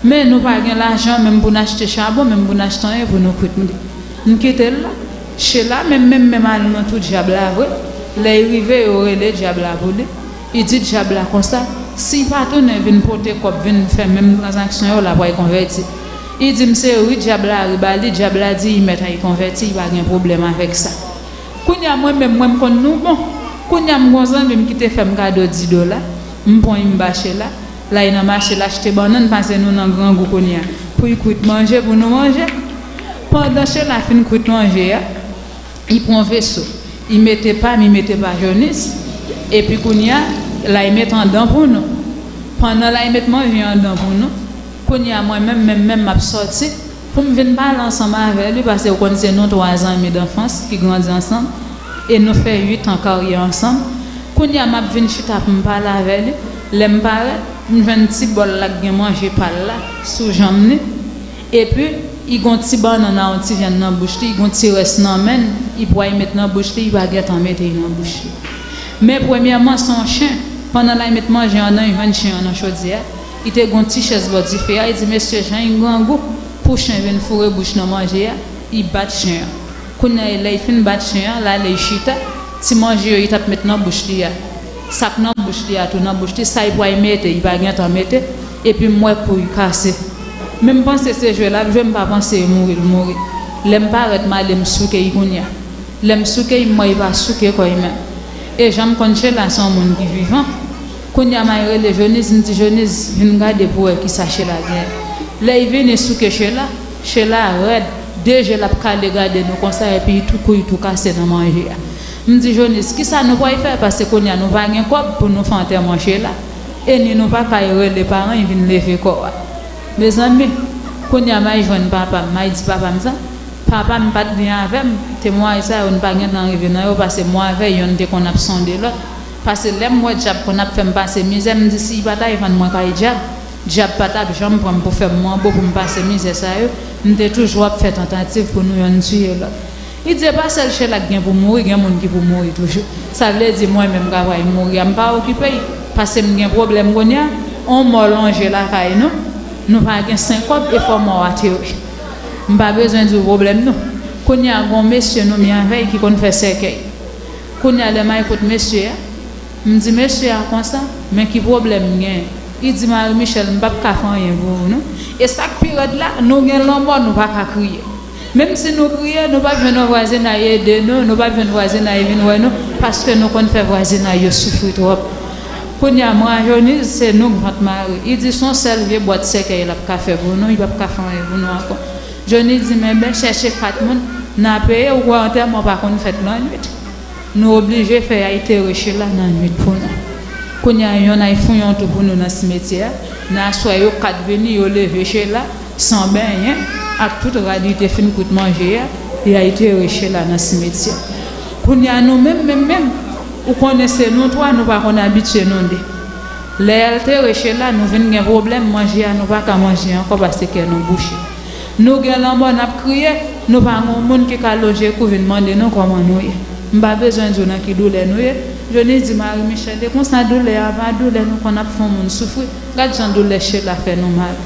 Men nou pa gen lajan menm pou n achte chabon, menm pou n achte anyen pou nou kwit li. M kite l la. Chela menm, menm, menm al nan twou dyab la vre. Lè l rive, yo rele dyab la pou li. Li di dyab la konsa, si l pa tounen vin pote kòb, vin fè menm tranzaksyon yo, l ap pral konvèti. Li di m se ri dyab la ri ba li, dyab la di li mèt al konvèti, li pa gen pwoblèm avèk sa. Kounye a, mwen menm, mwen, m konn nou bon. Kounye a, m gon zanmi m ki te fè m kado dis dola. M pran, m ba Chela. L al nan mache, l achte bannann, paske nou nan grangou kounye a. Pou l kwit manje, pou nou manje. Pandan Chela fin kwit manje a, li pran veso. Li mete pa m, li mete pa Jonis. Epi kounye a, l al met anndan pou nou. Pandan l al met manje anndan pou nou, kounye a, mwen menm, menm, menm, m ap sòti. Pou m vin pale ansanm avè li, paske ou konn se nou twa zanmi danfans ki grandi ansanm, e nou fè uit an karyè ansanm. Kounye a, m ap vin chita pou m pale avè li. Lè m parèt, m jwenn ti bòl la k gen manje pa l la sou janm li. Epi, li gon ti bannann a yon ti vyann nan bouch li, li gon ti rès nan men l, li pral met nan bouch li, li pa gentan mete l nan bouch li. Men premyèman, se yon chen. Pandan l al met manje anndan, li jwenn chen an nan chodyè a. Li te gon ti chèz bò dife a, li di, mesye, jan l grangou, pou chen vin foure bouch nan manje a, li bat chen an. Kounye a, lè l fin bat chen an, l ale l chita, ti manje yo li t ap met nan bouch li a, sa k nan bouch li a tou nan bouch li, sa l pral mete, li pa gentan mete, epi m wè kou l kase. Men m panse se jwe l ap jwe, m pa panse e mouri l mouri. Lè m parèt, m ale m souke l kounye a. Lè m souke l, m wè li pa souke kò l menm. E jan m konn Chela se yon moun ki vivan. Kounye a May rele Jonis, m di, "Jonis, vin gade pou wè kisa Sheila gen." Lè l vini souke Sheila, Sheila rèd, de je l ap kale gade nou konsa, epi tou kou l tou kase nan manje a. M di, "Jonis, kisa nou pral fè? Paske kounye a nou pa gen kòb pou nou fè antèman Sheila, e ni nou pa ka rele paran l vin leve kò a." Mezanmi, kounye a May jwenn papa m, May di papa m sa. Papa m pa t byen avè m, temwayaj sa yo n pa gentan rive nan yo, paske mwen avè yonn te konn ap sonde lòt. Paske lè m wè dyab konn ap fè m pase mizè, m di si l pa t al vann mwen kay dyab, dyab pa t ap janm pran m pou fè m manbo pou m pase mizè sa yo, m te toujou ap fè tantativ pou nou yonn tiye lòt. Li di e pa sèl Sheila k gen pou mouri, gen moun ki pou mouri toujou. Sa vle di mwen menm ka pral mouri a, m pa okipe l, paske m gen pwoblèm kounye a, on mò lonje lakay nou, nou pa gen sen kòb e fò mò a tere. M pa bezwen di w pwoblèm nou. Kounye a gon mesye nou mi avè l ki konn fè sèkèy. Kounye a lè May kote mesye a, m di mesye a konsa, men ki pwoblèm m gen? Li di Marie Michèle, m p ap ka fè anyen pou ou non. E sa k pi rèd la, nou gen lanmò, nou pa ka kriye. Menm si nou kriye, nou p ap jwenn yon vwazinay ede nou, nou p ap jwenn vwazinay vin wè nou, paske nou konn fè vwazinay yo soufri twòp. Kounye a mwen a Joniz, se nou k vant mare. Li di se yon sèl vye bwat sèkèy l ap ka fè pou nou, li p ap ka fè anyen pou nou ankò. Joniz di men ben chèche kat moun, n a peye, ou kwè antèman pa konn fèt lannwit. Nou oblije fè y al tere Sheila nan nwit pou nou. Kounye a yonn al fouye yon twou pou nou nan simetyè a. Nan aswè yo kat vini, yo leve Sheila san benyen, ak tout rad li te fin kout manje a, y al tere Sheila nan simetyè. Kounye a nou menm, menm, menm, ou konnen se nou twa, nou pa konn abitye nou de. Lè y al tere Sheila, nou vin gen pwoblèm, manje a nou pa ka manje ankò paske kè nou bouche. Nou gen lanmò n ap kriye, nou pa gen yon moun ki ka lonje kou vin mande nou kòman nou ye. M pa bezwen di w nan ki doulè nou ye. Joniz di Marie Michèle, e konsa doulè a pa doulè nou konn ap fè yon moun soufri. Gad jan doulè Sheila fè nou mal.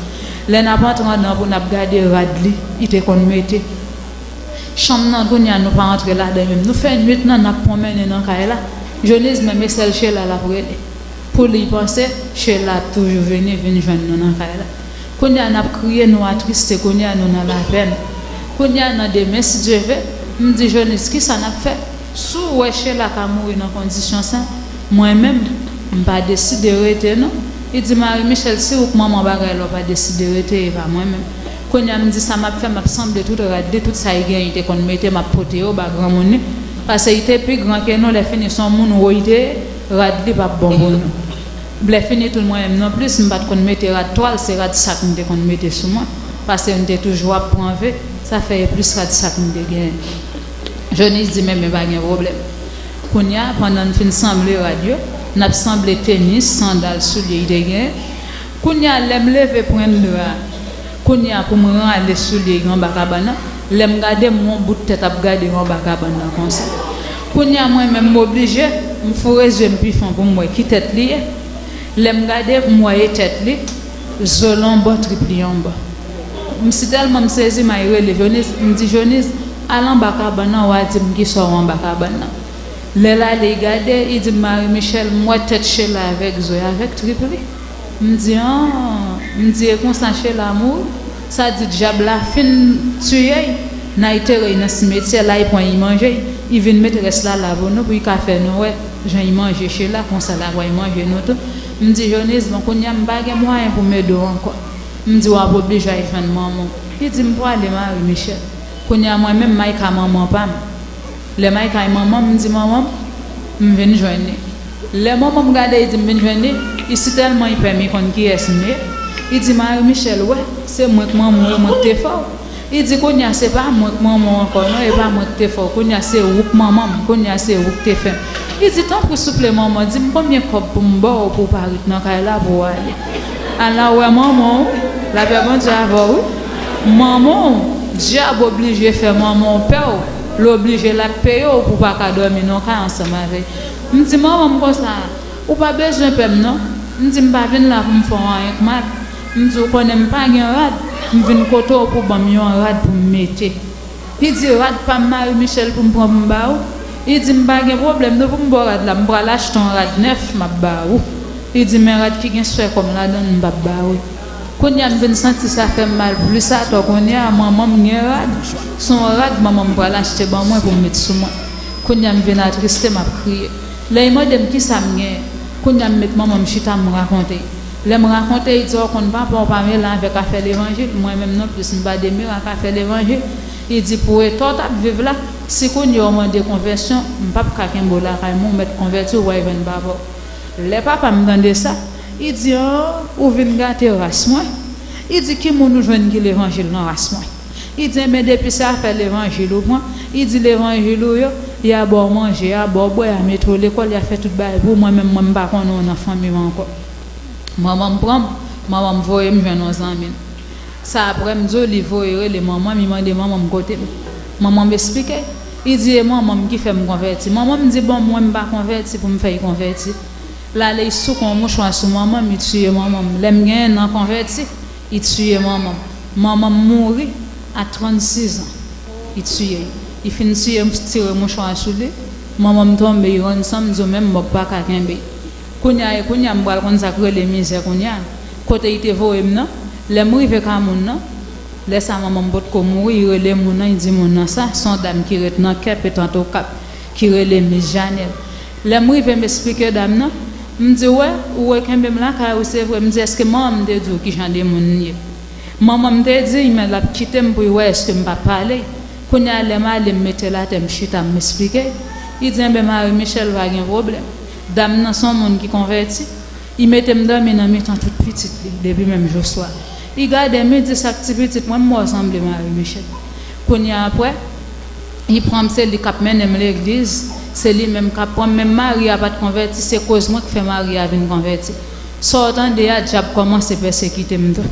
Lè n ap antre anndan pou n ap gade rad li, li te konn mete. Chanm nan kounye a nou pa antre ladan menm. Nou fè nwit nan n ap pwonmennen nan kay la. Joniz menm e sèl Sheila l ap rele. Pou li panse, Sheila ap toujou vini, vin jwenn nou nan kay la. Kounye a n ap kriye, nou atriste, kounye a nou nan lapèn. Kounye a nan demen, si Dye ve, m di Joniz, kisa n ap fè? Si w wè Sheila ka mouri nan kondisyon sa, mwen menm, m pa deside rete non. Li di Marie Michèle, si ou k manman bagay la, ou pa deside rete, e pa mwen menm. Kounye a m di sa m ap fè, m ap sanble tout rad li, tout sa li genyen li te konn mete, m ap pote yo ba granmoun li. Paske li te pi gran ke nou, lè fini se yon moun wo li te ye, rad li p ap bon pou nou. Lè fini tou mwen menm non plis, m pa t konn mete rad twal, se rad sak m te konn mete sou mwen. Paske m te toujou ap pran ve, sa fè e plis rad sak m te genyen. Joniz di men men pa gen pwoblèm. Kounye a, pandan n fin sanble rad yo, n ap sanble tenis, sandal, soulye li te genyen. Kounye a, lè m leve pran dra, kounye a pou m rale soulye anba kabann nan, lè m gade m wè yon bout tèt ap gade m anba kabann nan konsa. Kounye a mwen menm m oblije, m foure zye m pi fon pou m wè ki tèt li ye. Lè m gade m wè e tèt li, zo l yon bò, trip li yon bò. M si tèlman m sezi, m al rele Joniz, m di Joniz, al anba kabann nan, w a di m kisa w wè anba kabann nan. Lè l ale, li gade, li di m Marie Michèle, m wè tèt Sheila avèk zo l avèk trip li. M di an, m di e konsa Sheila mouri. Sa di dyab la fin tiye l, n al tere l nan simetyè, l al pran l manje, l vin met rès la la pou nou, pou l ka fè nou wè jan l manje Sheila, konsa l ap pral manje nou tou. M di Joniz, bon kounye a m pa gen mwayen pou m ede w ankò. M di w ap oblije al jwenn manman w. Li di m prale Marie Michèle. Kounye a mwen menm m al ka manman pa m. Lè m al kay manman m, m di manman m, m vin jwenn li. Lè manman m gade, li di m vin jwenn li, li si tèlman li pè m, li konn kiyès m ye. Li di Marie Michèle, wè, se mwen k manman w, e mwen k te fè w. Li di kounye a se pa mwen k manman w ankò non, e pa mwen k te fè w, kounye a se ou k manman m, kounye a se ou k te fè m. Li di tanpri souple manman, di m konbyen kòb pou m ba w pou w pa ret nan kay la pou w ale. Al la w wè manman w, lapè Bondye avè w wi. Manman w, dyab oblije fè manman w pè w, l oblije l ap peye w pou w pa ka dòmi nan kay ansanm avè l. M di manman m konsa, ou pa bezwen pè m non. M di m pa vin la pou m fè w anyen k mal. M di ou konnen m pa gen rad, m vin kote w pou w ban m yon rad pou m mete. Li di rad pa m Marie Michèle pou m pran pou m ba ou. Li di m pa gen pwoblèm non pou m ba w rad la, m pral achte yon rad nèf m ap ba ou. Li di men rad ki gen swè kò m ladan l m p ap ba ou. Kounye a m vin santi sa fè m mal plis atò, kounye a manman m gen rad, se yon rad manman m pral achte ban mwen pou m met sou mwen. Kounye a m vin atriste m ap kriye. Lè li mande m kisa m genyen, Kounye a m met manman m chita, m rakonte. Lè m rakonte, li di, "Ou konn papa w pa mele avèk afè levanjil, mwen menm non plis m pa demele ak afè levanjil." Li di, "Pou eta w t ap viv la, si kounye a w mande konvèsyon, m p ap ka kenbe w lakay mwen, ou mèt konvèti, ou pral jwenn papa w." Lè papa m tande sa, li di, "An, ou vin gate ras mwen." Li di, "Ki moun ou jwenn ki levanjil nan ras mwen?" Li di, "Enben, depi se afè levanjil ou pran," li di, "levanjil ou yo, y a ba w manje, y a ba w bwè, y a mete w lekòl, y a fè tout bagay pou ou, mwen menm, mwen m pa konnen w nan fanmi m ankò." Manman m pran m, manman m voye m jwenn yon zanmi l. Sa apre m di w li voye rele manman m, li mande manman m kote m. Manman m esplike, li di e manman m ki fè m konvèti. Manman m di, "Bon, mwen m pa konvèti pou m fè l konvèti." L ale, li souke yon mouchwa sou manman m, li tiye manman m. Lè m genyen nan konvèti, li tiye manman m. Manman m mouri a trannsis an. Li tiye l. Li fin tiye, tire mouchwa a sou li. Manman m tonbe, li rann san, m di w menm mò k pa ka kenbe. Kounye a, e kounye a m pral konn sa k rele mizè kounye a. Kote li te voye m nan, lè m rive ka moun nan, lè sa manman m potko mouri, li rele moun nan, li di moun nan sa, se yon dam ki ret nan kè Petant Okap, ki rele Mis Janèl. Lè m rive m esplike dam nan, m di, "Wè, ou rekenbe m lakay ou, se vre." M di, "Èske manman m te di w ki jan de moun m ye?" Manman m te di, men l ap kite m pou l wè èske m p ap pale. Kounye a, lè m ale, m mete l atè, m chita, m esplike. Li di, "Enben, Marie Michelle, pa gen pwoblèm. Dam nan se yon moun ki konvèti. Li mete m dòmi nan mitan tout pitit li, depi menm jou swa. Li gade m, li di, 'Sa k ti pitit mwen, m wè w sanble Marie Michelle.'" Kounye a, apre, li pran m, se li k ap mennen m legliz, se li menm k ap pran m. Menm mari a pa t konvèti, se koz mwen k fè mari a vin konvèti. Sa w tande a, dyab kòmanse pèsekite m tou.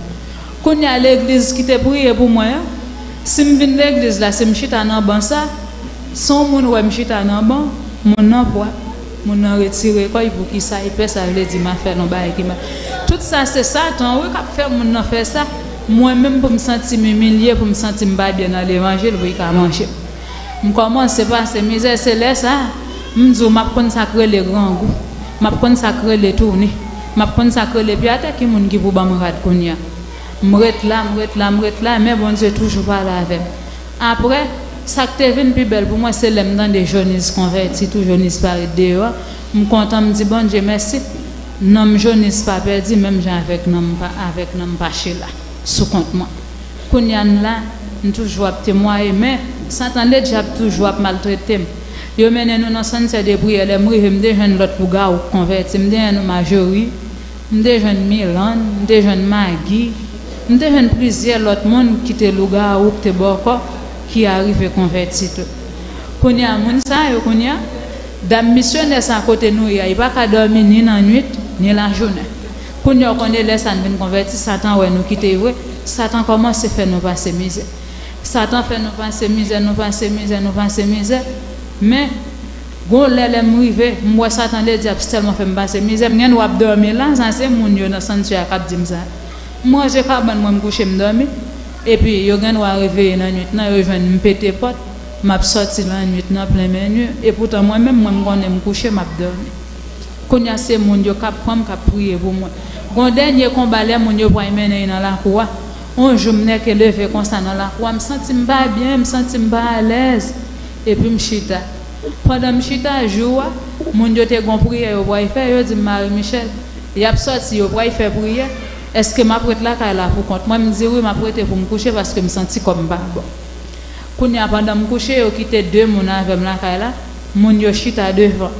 Kounye a, legliz ki te priye pou mwen an, si m vin legliz la, si m chita nan ban sa, si yon moun wè m chita nan ban, moun nan pwa, moun nan retire kò l, poukisa li pè sa, vle di m ap fè l yon bagay ki mal. Tout sa se Satan, wi, k ap fè moun nan fè sa. Mwen menm, pou m santi m imilye, pou m santi m pa byen nan levanjil, pou li ka manje m. M kòmanse pase mizè, se lè sa a, m di w, m ap konn sa k rele grangou, m ap konn sa k rele tounen, m ap konn sa k rele pye atè, ki moun ki pou ban m rad kounye a? M ret la, m ret la, m ret la, men Bondye toujou pale avè m. Apre, sa k te vin pi bèl pou mwen, se lè m tande Joniz konvèti tou, Joniz parèt deyò a, m kontan, m di, "Bondye mèsi, nanm Joniz pa pèdi, menm jan avèk nanm pa, avèk nanm Pachela, sou kont mwen." Kounye a n la, n toujou ap temwaye, men Satan Ledyab toujou ap maltrete m. Yo mennen nou nan sant de priyè, lè m rive, m te jwenn lòt lougawou k konvèti, m te jwenn Majori, m te jwenn Milann, m te jwenn Magi, m te jwenn plizyè lòt moun ki te lougawou, ki te bòkò, ki arive konvèti tou. Kounye a, moun sa yo, kounye a, dam misyonè sa kote nou ye a, li pa ka dòmi ni nan nwit, ni lajounen. Kounye a, w konnen lè sa n vin konvèti, Satan wè nou kite vre, Satan kòmanse fè nou pase mizè. Satan fè nou pase mizè, nou pase mizè, nou pase mizè. Men, gon lè, lè m rive, m wè Satan Ledyab sèlman fè m pase mizè. M gen dwa ap dòmi la, sa se moun yo nan santyè a k ap di m sa. M ranje kabann mwen, m kouche, m dòmi. Epi, yo gen dwa reveye nan nwit nan, yo jwenn m pete pòt, m ap sòti nan nwit nan plen menwi. Epoutan, mwen menm, mwen, m konnen m kouche, m ap dòmi. Kounye a, se moun yo k ap pran m, k ap priye pou mwen. Gon dènye konba, lè moun yo pral mennen l nan lakou a. On jou, m nèke leve konsa nan lakou a, m santi m pa byen, m santi m pa alèz. Epi m chita. Pandan m chita, jou a, moun yo te gon priyè yo pral fè, yo di m, "Marie Michelle, y ap sòti, yo pral fè priyè. Èske m ap ret lakay la pou kont mwen?" M di, "Wi, m ap rete pou m kouche, paske m santi kò m pa bon." Kounye a, pandan m kouche, yo kite de moun avè m lakay la, moun yo chita devan.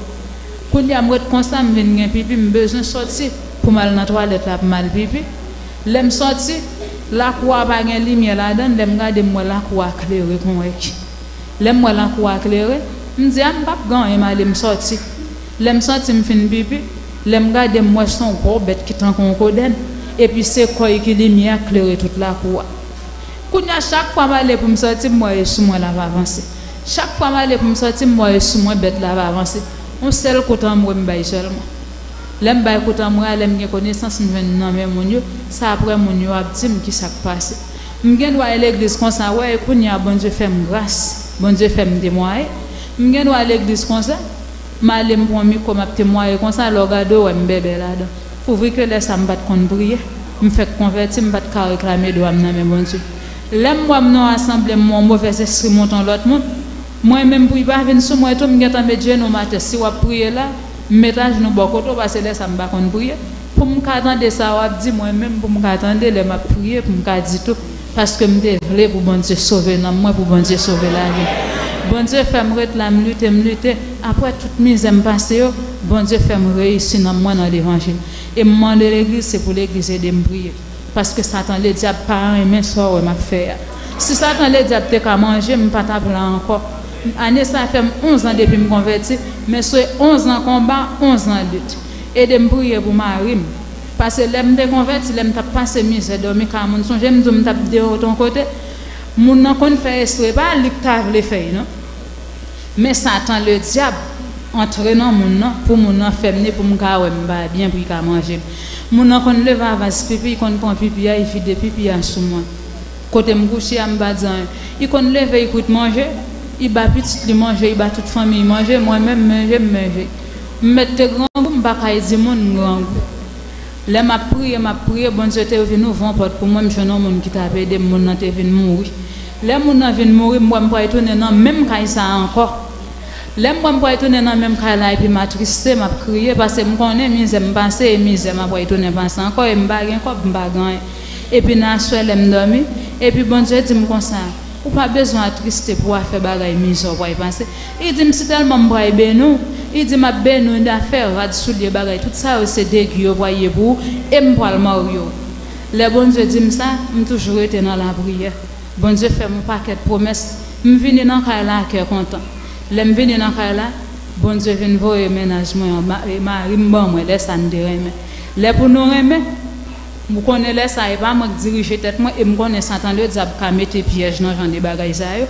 Kounye a, m ret konsa, m vin gen pipi, m bezwen sòti pou m al nan twalèt la, pou m al pipi. Lè m sòti, lakou a pa gen limyè ladan l, lè m gade, m wè lakou a klere kon wè ki. Lè m wè lakou a klere, m di, "A, m p ap gen anyen, m ale, m sòti." Lè m sòti, m fin pipi, lè m gade, m wè se yon gwo bèt ki tankou yon kodèn, epi se kò l ki limyè a k klere tout lakou a. Kounye a, chak fwa m ale pou m sòti, m wè e sou mwen l ap avanse. Chak fwa m ale pou m sòti, m wè e sou mwen bèt la ap avanse. Yon sèl kou tanbou m bay sèlman. Lè m bay kou tanbou a, lè m gen konesans, m jwenn nan men moun yo, se apre moun yo ap di m kisa k pase. M gen dwa al legliz konsa, wè, e kounye a, Bondye fè m gras, Bondye fè m temwaye. M gen dwa al legliz konsa, m ale, m pran mikwo, m ap temwaye konsa, lè w gade, w wè m bèbè ladan. Pouvri ke lè sa a m pa t konn priye, m fèk konvèti, m pa t ka reklame dwa m nan men Bondye. Lè m wè m nan yon asanble, m wè yon movèzespri monte yon lòt moun, mwen menm, pou l pa vin sou mwen tou, m gentan met jenou m atè. Si w ap priye la, M met ajenou bò kote w, paske lè sa m pa konn priye. Pou m ka tande sa w ap di, mwen menm pou m ka tande lè m ap priye, pou m ka di tou. Paske m te vle pou Bondye sove nanm mwen, pou Bondye sove lavi m. Bondye fè m ret la, m lite, m lite. Apre tout mizè m pase yo, Bondye fè m reyisi nanm mwen nan levanjil. E m mande legliz, se pou legliz ede m priye. Paske Satan Ledyab pa renmen sa w wè m ap fè a. Si Satan Ledyab te ka manje m, m pa t ap la ankò. Ane sa a fè m onz an depi m konvèti, men se onz an konba, onz an lit. Ede m priye pou mari m. Paske lè m te konvèti, lè m t ap pase mizè, dòmi kay moun, sonje m di w m t ap deyò yon kote. Moun nan konn fè espre, pa li k ta vle fè l non. Men Satan Ledyab antre nan moun nan, pou moun nan fè m ni pou m ka wè m pa byen, pou li ka manje m. Moun nan konn leve a vaz pipi, li konn pran pipi a, li vide pipi a sou mwen. Kote m kouche a, m pa di anyen. Li konn leve, li kwit manje, li ba pitit li manje, li ba tout fanmi li manje, mwen menm, manje, m manje. M mèt te grangou, m pa ka di moun m grangou. Lè m ap priye, m ap priye, Bondye te vin ouvri yon pòt pou mwen, m jwenn yon moun ki t ap ede m, moun nan te vin mouri. Lè moun nan vin mouri, m wè m pral tounen nan menm kay sa a ankò. Lè m wè m pral tounen nan menm kay la, epi m atriste, m ap kriye, paske m konnen mizè m pase, e mizè m ap pral tounen pase ankò, e m pa gen kòb, m pa gen anyen. Epi nan aswè, lè m dòmi, epi Bondye di m konsa, ou pa bezwen atriste pou afè bagay mizè w pral pase. Li di m, si tèlman m pral beni w, li di, m ap beni w, m ap fè rad, soulye, bagay, tout sa yo se degi yo pral ye pou ou, e m pral marye w. Lè Bondye di m sa, m toujou rete nan lapriyè. Bondye fè m yon pakèt pwomès. M vini nan kay la a kè kontan. Lè m vini nan kay la, Bondye vin voye mennaj mwen an, ma- e mari m ban mwen, lè sa n te renmen. Lè pou nou renmen, ou konnen lè sa a, e pa mwen k dirije tèt mwen, e m konnen Satan Ledyab ka mete pyèj nan jan de bagay sa yo.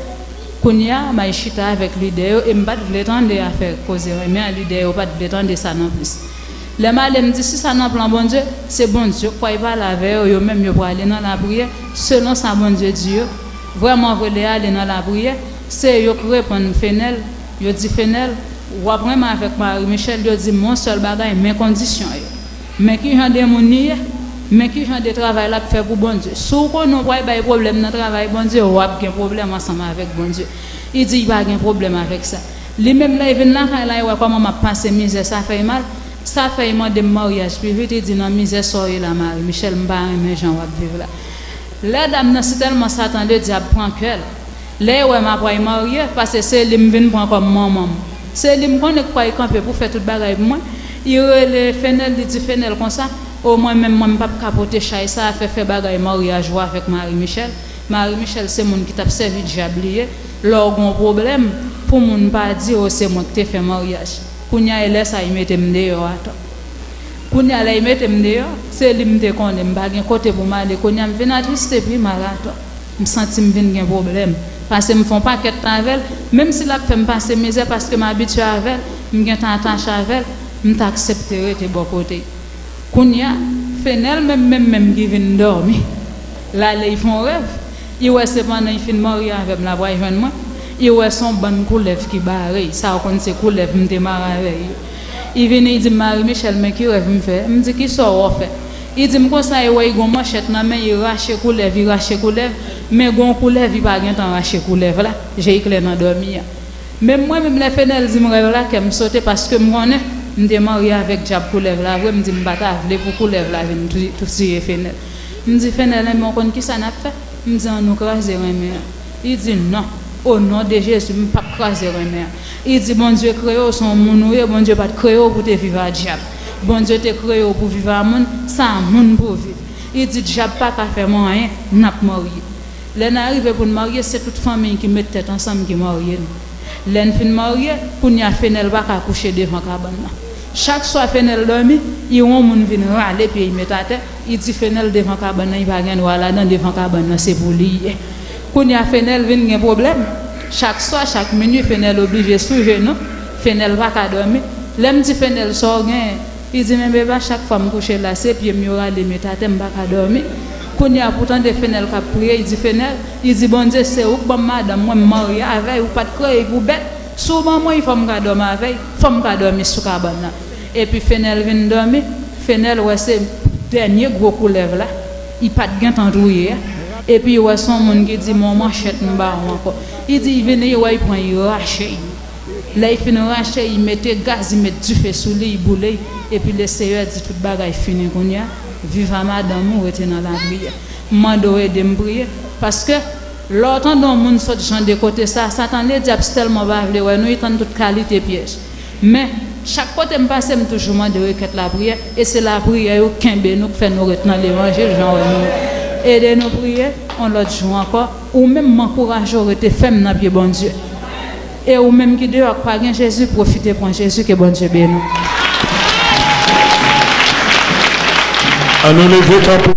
Kounye a, m al chita avèk lidè yo, e m pa t vle tande afè koze renmen an, lidè yo pa t vle tande sa nonplis. Lè m ale, m di, si sa nan plan Bondye, se Bondye k pral pale avè yo, yo menm yo prale nan lapriyè, selon sa Bondye di yo. Vrèman vre, lè y ale nan lapriyè, se yo k reponn Fenèl, yo di Fenèl, w ap renmen avèk Marie Michelle, yo di m yon sèl bagay, men kondisyon yo. Men ki jan de moun li ye, men ki jan de travay l ap fè pou Bondye. Si w konnen w pral bay pwoblèm nan travay Bondye, w ap gen pwoblèm ansanm avèk Bondye. Li di li pa gen pwoblèm avèk sa. Li menm lè l vin lakay la, li wè kòman m ap pase mizè, sa fè l mal. Sa fè l mande m maryaj pi vit, li di nan mizè sa w ye la, Marie Michelle, m pa renmen jan w ap viv la. Lè dam nan, si tèlman Satan Ledyab pran kè l, lè l wè m ap pral marye, paske se li m vin pran kòm manman m. Se li m konnen k pral kanpe pou fè tout bagay pou mwen. Li rele Fenèl, li di Fenèl konsa, o mwen menm, mwen m p ap ka pote chay sa a, fè fè bagay maryaj ou avèk Marie Michelle. Marie Michelle se moun ki t ap sèvi dyab li ye. Lè w gen yon pwoblèm, pou moun pa di, o se mwen k te fè maryaj. Kounye a, e lè sa a, li mete m deyò atò. Kounye a, lè l mete m deyò, se li m te konnen, m pa gen kote pou m ale. Kounye a, m vin atriste pi mal atò. M santi m vin gen pwoblèm. Paske m fè yon pakèt tan avè l, menm si l ap fè m pase mizè, paske m abitye avè l, m gentan atache avè l, m t aksepte rete bò kote l. Kounye a, Fenèl menm, menm, menm ki vin dòmi, l ale, l fè yon rèv. Li wè se pandan li fin marye avè m, l ap al jwenn mwen. Li wè se yon bann koulèv ki bare l. Sa w konn se koulèv m te mare avè l yo. Li vini, li di m, Marie Michelle, men ki rèv m fè. M di, kisa w fè? Li di m konsa, li wè li gen yon manchèt nan men l, li rache koulèv, li rache koulèv, men gen yon koulèv, li pa gentan rache koulèv la. Je l klè nan dòmi a. Menm mwen menm, lè Fenèl di m rèv la, kè m sote, paske m konnen m te marye avèk dyab koulèv la vre, m di m pa ta vle pou koulèv la vin tou- tou tiye Fenèl. M di, Fenèl, enben, w konn kisa n ap fè? M di, ann nou kraze renmen an. Li di, non, o non de Jezi, m p ap kraze renmen an. Li di, Bondye kreye w, se yon moun ou ye, Bondye pa t kreye w pou te viv a dyab. Bondye te kreye w pou viv a moun, sa a moun pou viv. Li di, dyab pa ka fè m anyen, n ap marye. Lè n arive pou n marye, se tout fanmi n ki met tèt ansanm ki marye n. Lè n fin marye, kounye a Fenèl pa ka kouche devan kabann nan. Chak swa Fenèl dòmi, li wè yon moun vin rale pye l met atè, li di Fenèl devan kabann nan, li pa gen dwa ladan, devan kabann nan se pou li ye. Kounye a Fenèl vin gen pwoblèm. Chak swa, chak minui, Fenèl oblije sou jenou, Fenèl pa ka dòmi. Lè m di Fenèl sa w genyen, li di, men beba, chak fwa m kouche la, se pye m yo rale met atè, m pa ka dòmi. Kounye a pou tande Fenèl k ap priye, li di, Fenèl, li di, Bondye, se ou k ban m madanm mwen, m marye avè l, ou pa t kreye l pou bèt. Si w ban mwen l, fò m ka dòmi avè l, fò m ka dòmi sou kabann nan. Epi Fenèl vin dòmi, Fenèl wè se dènye gwo koulèv la, li pa t gentan touye a. Epi li wè se yon moun ki di, men yon manchèt m ba w ankò. Li di, li vini, li wè, li pran, li rache l. Lè l fin rache, li mete gaz, li met dife sou li, li boule l. Epi Leseyè di tout bagay fini kounye a. Viv a madanm ou, rete nan lapriyè. M mande w ede m priye. Paske lè w tande yon moun sot jan de kote sa, Satan ledyab tèlman pa vle wè nou, li tann tout kalite pyèj. Men, chak kote m pase, m toujou mande rekèt lapriyè, e se lapriyè yo kenbe nou, k fè nou ret nan levanjil, jan w wè nou. Ede nou priye, yon lòt jou ankò, ou menm m ankouraje w rete fèm nan pye Bondye. E ou menm ki deyò k pa gen Jezi, pwofite pran Jezi, ke Bondye beni w. Ann nou leve kanpe